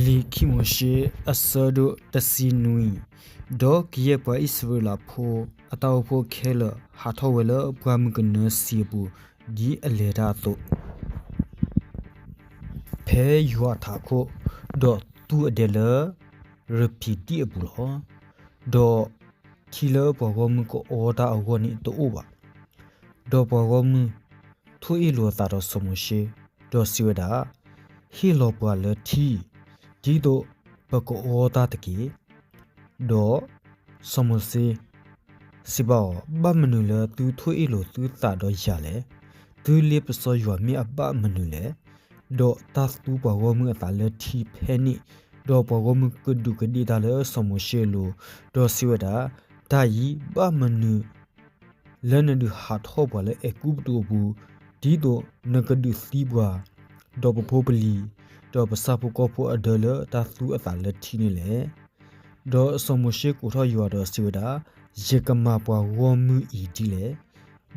လံာ်ခံမိၤၡ့ အဆၢဒိၣ်တဆံနွံ, ဒီးကယဲၢ်ပှၤအံၣ်စရ့လးဖိ အတၢ်အိၣ်ဖှိၣ်ခဲလၢာ် ဟးထီၣ်ဝဲလၢပှၢ်မုၢ်ကနၢစံာ်အပူၤ ဒ်အလဲၤတၢ်အသိး, ဖဲယွၤအထးခိၣ်, ဒီးသူအဒဲလၢရဖံဒံၣ်အပူၤလီၤ. ဒီးထံလၢပှၤဂီၢ်မုၢ်ကအီတၢ်အဂီၢ်န့ၣ်တအိၣ်ဘၣ်. ဒီးပှၤဂီၢ်မုၢ်ထိၣ်အ့ၣ်လိာ်အသးဒီးစီၤမိၤၡ့, ဒီးစံးဝဲဒၣ်, ဟ့ၣ်လီၤပှၤလၢထံ, ဒ်သိးပကအီတၢ်တက့ၢ်. ဒီးစီၤမိၤၡ့စံးဘၣ်အီၤ, ဘၣ်မနုၤလၢသုထိၣ်အ့ၣ်လိာ်သုသးဒီးယၤလဲၣ်. သုလ့ပစီယွၤမ့ၢ်အဘၣ်မနုၤလဲၣ်. ဒီးတၢ်သူပှၤဂီၢ်မုၢ်အသးလၢထံဖဲန့ၣ်, ဒီးပှၤဂီၢ်မုၢ်ကဒူးကဒ့ၣ်တၢ်လၢစီၤမိၤၡ့အလိၤ, ဒီးစံးဝဲဒၣ်, တၢ်အံၤဘၣ်မနုၤ လၢနဒုးဟးထီၣ်ပှၤလၢအဲၤကူပတူးအပူၤ, ဒ်သိးနကဒုးသံပှၤ, ဒီးပဖိပလံၤ, ဒီးပဆၣ်ဖိကီၢ်ဖိအဒၢလၢတၢ်သူအသးလၢထံန့ၣ်လဲၣ်. ဒီးစီၤမိၤၡ့ကိးထီၣ်ယွၤဒီးစံးဝဲဒၣ်, ယကမၤပှၤဂီၢ်မုၢ်အံၤဒ်လဲၣ်.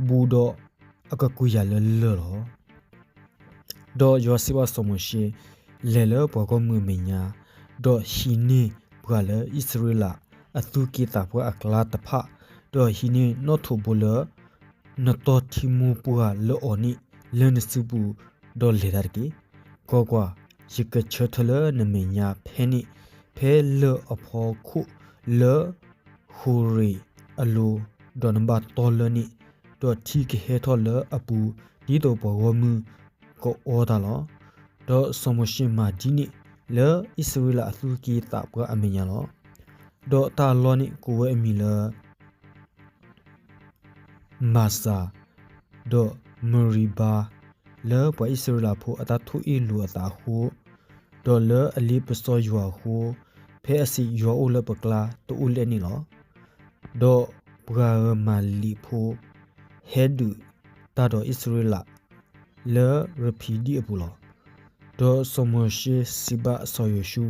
ဘူးဒီးအကကူးယၤလၢလၢၢ်လီၤ. ဒီးယွၤစံးဘၣ်စီၤမိၤၡ့, လဲၤလၢပှၤဂီၢ်မုၢ်အမဲာ်ညါ, ဒီးဟံးန့ၢ်ပှၤလၢအံၣ်စရ့လးအသူၣ်က့သးပှၢ်အကျါတဖၣ်, ဒီးဟံးန့ၢ်နီၣ်ထိးဘိလၢနတီၢ်ထံမိၢ်ပှၢ်လၢအီၤန့ၣ်လၢနစုပူၤ, ဒီးလဲၤတၢ်တက့ၢ်. ကွၢ်ကွၢ်, ယကဆၢထၢၣ်လၢနမဲာ်ညါဖဲန့ၣ်, ဖဲလၢၢ်အဖီခိၣ်လၢ ဟိၤရ့းအလိၤ, ဒီးနဘၣ်တီလၢန့ၣ်, ဒီးထံကဟဲထီၣ်လၢအပူၤ, ဒ်သိးပှၤဂီၢ်မုၢ်ကအီတၢ်လီၤ. ဒီးစီၤမိၤၡ့မၤဒ်န့ၣ်လၢအံၣ်စရ့လးအသူၣ်က့သးပှၢ်အမဲာ်ညါလီၤ. ဒီးတၢ်အလီၢ်န့ၣ်ကိးဝဲအမံၤလၢ မၤစၤ, ဒီးမရံၤဘါ, လၢပှၤအံၣ်စရ့လးဖိအတၢ်ထိၣ်အ့ၣ်လိာ်အသးအဃိ, ဒီးလၢအလ့ပစီယွၤအဃိ, ဖဲအစံးယွၤအိၣ်လၢပကျါတအိၣ်လဲၣ်န့ၣ်လီၤ. ဒီးပှၤအၢမၤလံးဖိ ဟဲဒုးတၢ်ဒီးအံၣ်စရ့လး လၢရဖံဒံၣ်အပူၤလီၤ. ဒီးစီၤမိၤၡ့စံးဘၣ်စီၤယိၤၡူ,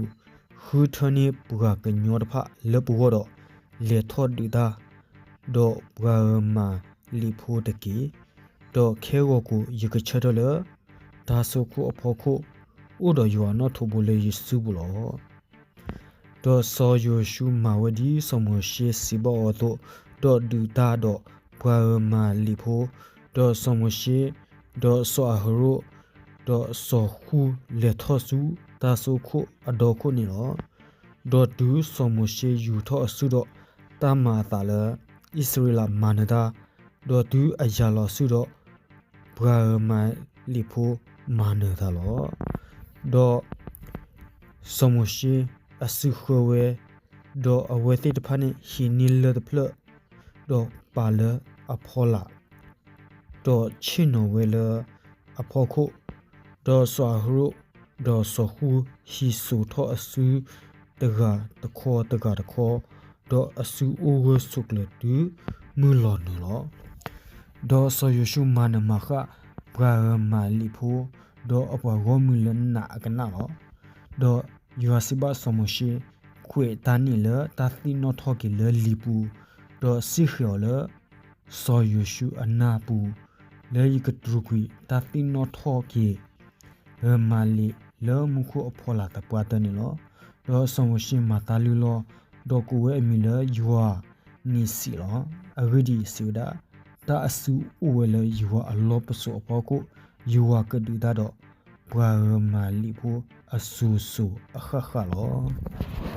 ဃုထၢန့ၢ်ပှၤကညီတဖၣ်လၢပဂီၢ်ဒီး လဲၤထီၣ်ဒုးတၢ်ဒီးပှၤအၢမၤလံးဖိတက့ၢ်. ဒီးခဲဂီၤကိာ်ယကဆၢထၢၣ်လၢ တၤစိခိၣ်အဖီခိၣ် အိၣ်ဒီးယွၤအနီၣ်ထိးဘိလၢယစုပူၤလီၤ. ဒီးစီၤယိၤၡူမၤဝဲဒ်စီၤမိၤၡ့စံးဘၣ်အီၤအသိး, ဒီးဒုးတၢ်ဒီးပှၤအၢမၤလံးဖိ, ဒီးစီၤမိၤၡ့, ဒီးစီၤအၤဟရိၣ်, ဒီးစီၤဃူလဲၤထီၣ်ဆူတၤစိခိၣ်အဒီခိၣ်န့ၣ်လီၤ. ဒီးတုၤစီၤမိၤၡ့ယူၤထီၣ်အစုဒီးတၢ်မၤအသးလၢ အံၣ်စရ့လးမၤနၢၤတၢ်, ဒီးတုၤအယၤလီၤအစုဒီး ပှၤအၢမၤလံးဖိမၤနၢၤတၢ်လီၤ. ဒီးစီၤမိၤၡ့အစုဃၢၤဝဲ, ဒီးအဝဲသ့ၣ်တဖၣ်န့ၣ်ဟံးန့ၢ်လၢၢ်တဖျၢၣ်, ဒီးပာ်လၢအဖီလာ်, ဒီးဆ့ၣ်နီၤဝဲလၢအဖီခိၣ်, ဒီးစီၤအၤဟရိၣ်, ဒီးစီၤဃူဟံးစိာ်ထီၣ်အစုတဂၤတခီတဂၤတခီ, ဒီးအစုအိၣ်ဂၢၢ်ဆိးကျၢၤတုၤမုၢ်လီၤနုာ်လီၤ. ဒီးစီၤယိၤၡူမၤနၢၤမၤဃၣ်ပှၤအၢမၤလံးဖိ, ဒီးအပှၤဂီၢ်မုၢ်လၢနးအကနၣ်လီၤ. ဒီးယွၤစံးဘၣ်စီၤမိၤၡ့, ကွဲးတၢ်န့ၣ်လၢတၢ်သ့ၣ်နီၣ်ထီၣ်က့ၤလၢလံာ်ပူၤ, ဒီးစံၣ်ဃဲၤအီၤလၢစီၤယိၤၡူအနၢ်ပူၤ, လၢယကတြူာ်ကွံာ်တၢ်သ့ၣ်နီၣ်ထီၣ်က့ၤ အၢမၤလံးလၢမူခိၣ်အဖီလာ်သပှၢ်တၢၢ်န့ၣ်လီၤ. ဒီးစီၤမိၤၡ့မၤတၢ်လုၢ်လီၢ်, ဒီးကိးဝဲအမံၤလၢယွၤနံၤစံးလီၤ. အဂ့ၢ်ဒ်အံၤ, စံးဝဲဒၣ်, တၢ်အစုအိၣ်ဝဲလၢယွၤအလီၢ်ပစိာ်အဖီခိၣ်, ယွၤကဒုးတၢ်ဒီးပှၤအၢမၤလံးဖိအစိၤစိၤအဃၣ်ဃၣ်လီၤ.